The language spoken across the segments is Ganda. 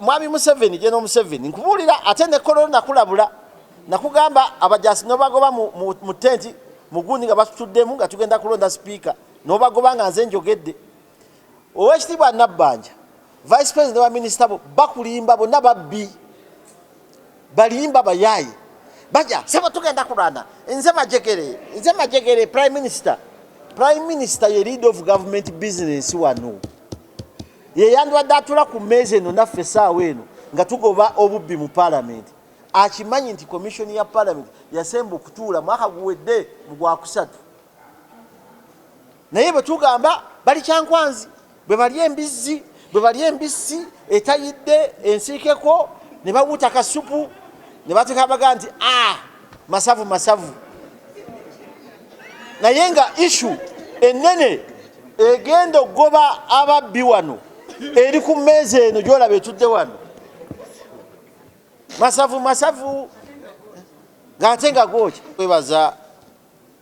Mwami Museveni, General Museveni, nkubuulira, ate ne Kololo nakulabula, nakugamba abajasi nobagoba mu tenti mugundi nga batutuddemu nga tugenda kulonda sipiika, nobagoba nga nze njogedde. Owekitiibwa Nabbanja, vice president wa minisita, bo bakulimba, bonna babbi, balimba, bayaaye. Baja, "Sebo, tugenda kulwana, nze Majegere, nze Majegere." Prime minister, prime minister ye lead of government business wano. Ye yandibadde atula ku mmeeza eno naffe essaawa eno nga tugoba obubbi mu parliament. Akimanyi nti commission ya parliament yasemba okutuula mwaka guwedde mu gwakusatu, naye bwe tugamba bali Kyankwanzi, bwe bali embizzi, bwe bali embisi etayidde ensiikeko, ne bawuuta kasupu ne bateeka, baga nti, "A masavu masavu." Naye nga issue enene egenda okugoba ababbi wano eri ku mmeeza eno gyolaba etudde wano. Masavu masavu ng'ate nga gwokya. Kwebaza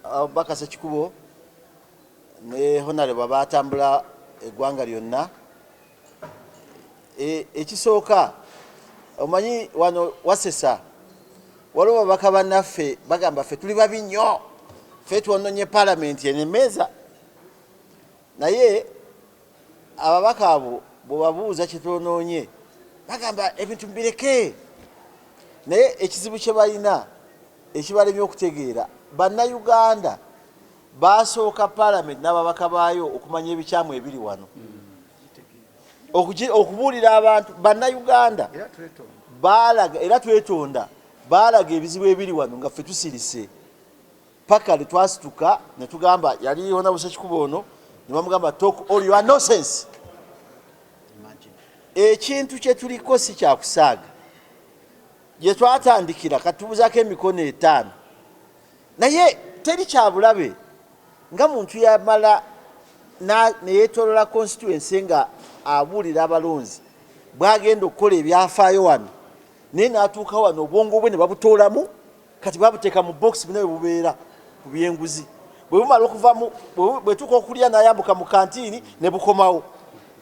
Abubakar Sekikubo ne honorable abatambula eggwanga lyonna. Ekisooka, omanyi wano wasesa waliwo babaka bannaffe bagamba, "Ffe tuli babi nnyo, ffe twononye palamenti eno emmeeza." Naye ababaka abo bwebabuuza kyetwonoonye, bagamba ebintu mbireke. Naye ekizibu kye balina ekibalemye okutegeera, Bannayuganda basooka palamenti n'ababaka baayo okumanya ebikyamu ebiri wano, okubuulira abantu. Bannayuganda baalaga, era twetonda, baalaga ebizibu ebiri wano nga ffe tusirise, paka lwe twasituka ne tugamba yali honorable Sekikubo ono, ne bamugamba, "Talk all your nonsense." Ekintu kye tuliko si kyakusaaga. Gye twatandikira katubuzaako emikono 5, naye teri kyabulabe nga muntu yamala neyetolola constituency nga abuulira abalonzi bwagenda okukola ebyafaayo wano, naye n'atuuka wano obwongo bwe ne babutoolamu. Kati babuteeka mu box buna bwe bubeera ku byenguzi. Bwe bumala okuvamu, bwe tuuka okulya, n'ayambuka mu kantiini ne bukomawo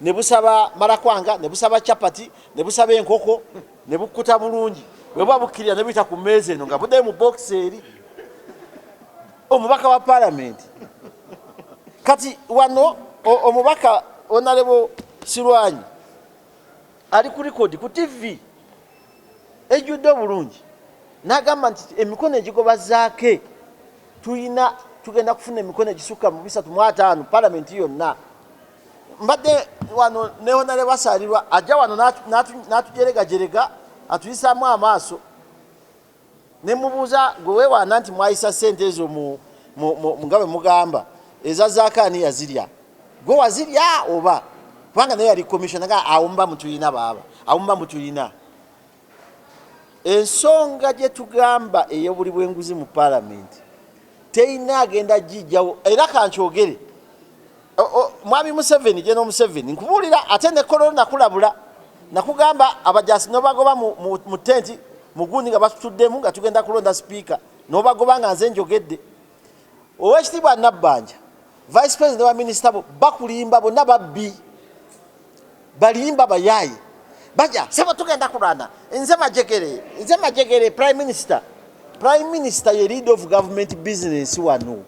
ne busaba marakwanga, ne busaba chapati, ne busaba enkoko, ne bukkuta bulungi. Bwe buba bukkirira ne buyita ku mmeeza eno nga buddayo mu box eri. Omubaka wa palamenti kati wano, omubaka honorable Silwanyi ali ku record ku TV ejjudde obulungi, n'agamba nti emikono egigoba zaake tulina, tugenda kufuna emikono egisukka mu 350 palamenti yonna. Mbadde wano ne honorable Basalirwa ajja wano n'atujeregajerega, atuyisaamu amaaso. Ne mubuuza, "Gwe weewaana nti mwayisa sente ezo nga bwe mugamba eza zaake, ani yazirya? Gwe wazirya oba?" Kubanga naye yali commissioner. Nga awo muba mutulina, baaba awo muba mutulina. Ensonga gye tugamba ey'obuli bw'enguzi mu paalamenti terina agenda gijjawo. Era kankyogere, Mwami Museveni, General Museveni, nkubuulira, ate ne Kololo nakulabula, nakugamba abajasi nobagoba mu tenti mugundi nga batutuddemu nga tugenda kulonda sipiika, nobagoba nga nze njogedde. Owekitiibwa Nabbanja, vice president wa minisita, bo bakulimba, bonna babbi, balimba, bayaaye. Baja, "Sebo, tugenda kulwana, nze Majegere, nze Majegere." Prime minister, prime minister ye lead of government business wano.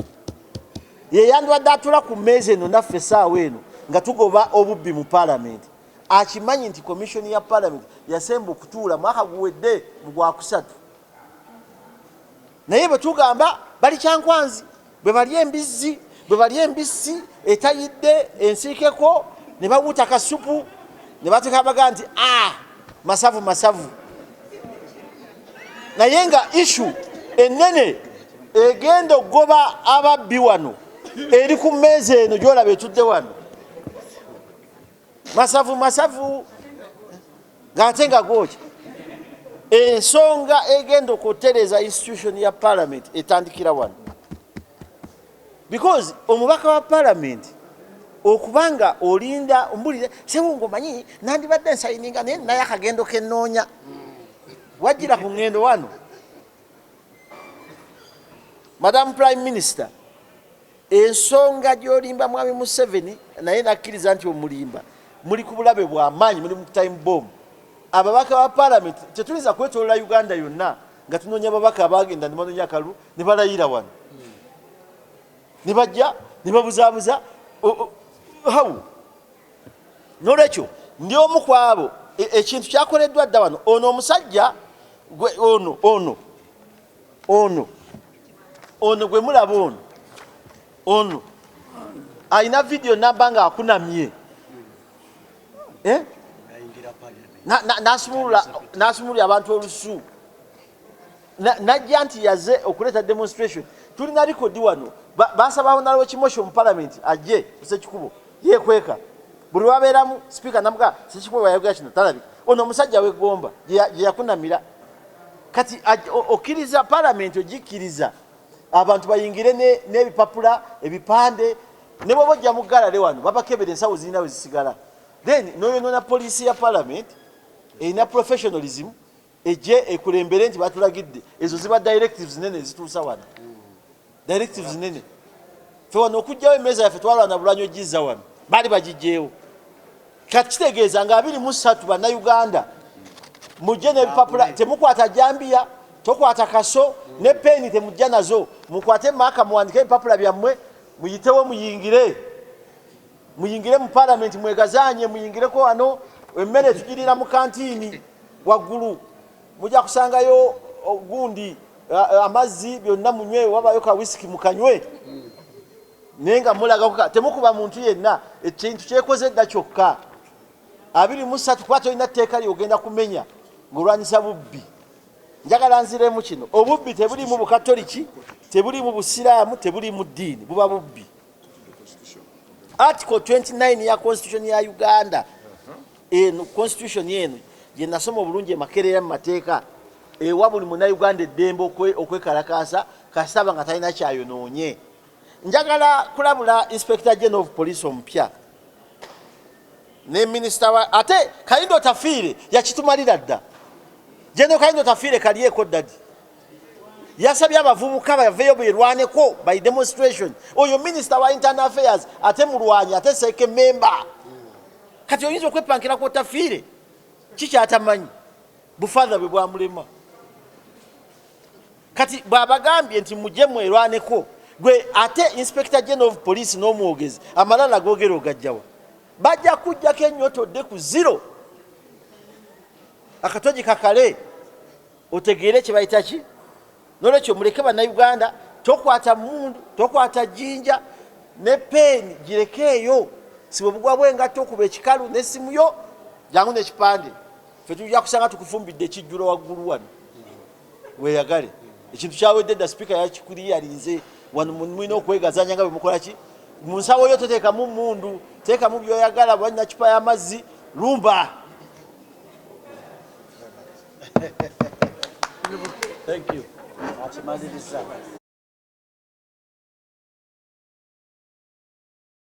Ye yandibadde atula ku mmeeza eno naffe essaawa eno nga tugoba obubbi mu paalamenti. Akimanyi nti commission ya paalamenti yasemba okutuula mwaka guwedde mu gwakusatu, naye bwe tugamba bali Kyankwanzi, bwe bali embizzi, bwe bali embisi etayidde ensiikeko, ne bawuuta kasupu ne bateeka, baga nti, "A masavu masavu." Naye nga issue enene egenda okugoba ababbi wano eri ku mmeeza eno gyolaba etudde wano. Masavu masavu ng'ate nga gwokya. Ensonga egenda okutereeza institution ya parliament etandikira wano, because omubaka wa parliament okubanga olinda ombulire, "Sebo, ngaomanyi nandibadde nsayininga, naye naye akagendo kenoonya." Wajjira ku ŋŋendo wano. Madam Prime Minister, ensonga gy'olimba Mwami Museveni, naye nakkiriza nti omulimba, muli ku bulabe bw'amaanyi, muli mu time bomb. Ababaka ba palamenti tetuyinza kwetolola Uganda yonna nga tunoonya ababaka abagenda ne banoonya akalulu ne balayira wano ne bajja ne babuzaabuza hawu. Nolwekyo ndi omu ku abo ekintu kyakoleddwa dda wano. Ono omusajja gwe ono ono ono ono gwe mulaba ono ono alina vidiyo namba nga akunamye, eh? N'asumulula abantu olusu, najja nti yaze okuleeta demonstration. Tulina record wano, basaba Honorable Kimosho mu parliament ajje Sekikubo, yekweka buli wabeeramu sipiika namuga Sekikubo wayogera kino talabika. Ono omusajja w'eggomba gye yakunamira. Kati okkiriza parliament, ogikkiriza abantu bayingire n'ebipapula, ebipande, ne bwoba ojja mu galale wano babakebera ensawo zirina we zisigala, then noyonona poliisi ya parliament erina professionalism ejje ekulembere nti batulagidde. Ezo ziba directives nene ezituusa wano, directives nene. Fe wano okugjawo emmeeza yaffe twalwana bulwanyi ogizza wano, baali bagijjeewo. Kati kitegeeza nga 23 bannayuganda mujje n'ebipapula, temukwata jambiya, tokwata kaso ne peeni, temujja nazo, mukwate marker, muwandike ebipapula byammwe, muyitewo, muyingire, muyingire mu palamenti, mwegazanye, muyingireko wano. Emmere tugirira mu kantiini waggulu, mujja kusangayo gundi amazzi byonna munywe, wabayo ka wisiki mukanywe, naye nga mulagako temukuba muntu yenna. Ekintu kyekoze dda kyokka 23, kuba tolina tteeka lyogenda kumenya ng'olwanyisa bubbi. Njagala nziremu kino: obubbi tebulimu bukatoliki, tebulimu busiraamu, tebulimu ddiini, buba bubbi. Article 29 ya constitution ya Uganda eno, constitution eno gye nasoma obulungi emakerera mu mateeka, ewa buli munnayuganda eddembe okwekalakaasa kasitaba nga talina kyayonoonye. Njagala kulabula Inspector General of Police omupya ne minisita wa ate Kahinda Otafiire yakitumalira dda. General Kahinda Otafiire kalyeko ddadi yasabye abavubuka baveeyo berwaneko by demonstration. Oyo minisita wa internal affairs ate mulwanyi ate CEC member. Kati oyinza okwepankira ku Otafiire kikyatamanyi bufather bwe bwamulema. Kati bw'abagambye nti mujje mwerwaneko, gwe ate Inspector General of Police n'omwogezi amalala googera ogajjawa? Bajja kujjako ennyoto odde ku zero, akatogi kakale otegeere kye bayita ki. Nolwekyo muleke bannayuganda, tokwata mundu, tokwata jjinja, ne peeni girekeeyo, si bwe bugwa bwengatto okuba ekikalu n'essimu yo, jangu n'ekipande, ffe tujja kusanga tukufumbidde ekijjulo waggulu wano weeyagale. Ekintu kyawedde dda, sipiika yakikuriyalinze wano. Mulina okwegazanya nga bwe mukola ki mu nsawo yo, toteekamu mundu, teekamu byoyagala, bwalina cupa y'amazzi, lumba. Thank you. Akimaliriza.